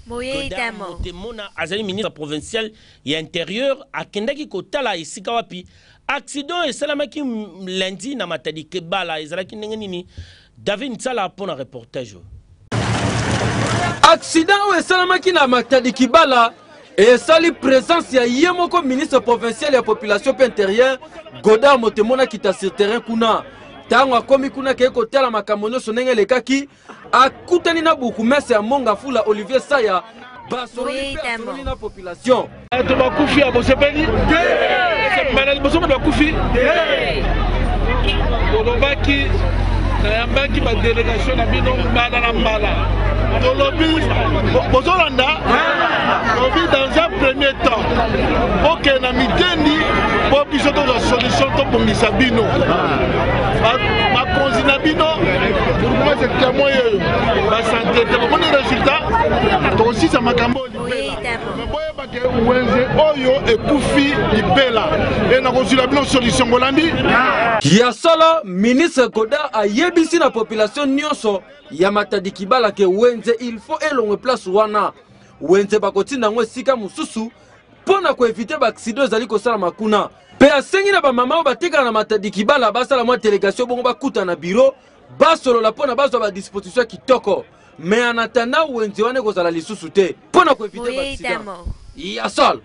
Godard Motemona azali ministre provincial ya interieur, akendaki kotala esika wapi accident esalamaki lundi na Matadi Kibala. Ezalaki ndenge nini? David Nsala mpo na reportage oyo. Accident oyo esalamaki na Matadi Kibala esali présence ya ye moko ministre provincial ya population mpe intérieur Godard Motemona kita sur terrain kuna. Ntango akomi kuna, akei kotala makambo nyonso ndenge elekaki. Akutani na bourgmestre ya Mont-Ngafula Olivier Saya, basololi mpe asololi na population. Bato bakufi ya bosepeli mbala liboso, bato bakufi. Tolobaki, nayambaki badélégation na bino mbala na mbala. Tolobi, bozolanda, tolobi dans un premier temps okende na mitendi mpo biso tozwa solution, tobongisa bino, bakonzi na bino, bourgmestre témoin oyo, basanté te. Bomoni résultat, tokosisa makambo libela. Boyeba ke wenze oyo ekufi libela e nakozwila bino solution. Bolandi? Ya solo, ministre Godard ayebisi na population nyonso ya Matadi Kibala ke wenze il faut elongwe place wana. Wenze bakotinda yango esika mosusu mpo na koéviter baaccident ezali kosalama kuna. Mpe asengi na bamama oyo batekaka na Matadi Kibala basala mwa délégation, bongo bakuta na bureau, basolola mpo na bazwa badisposition ya kitoko. Mais en attendant, wenze wana ekozala lisusu te mpo na koéviter baaccident. Ya solo.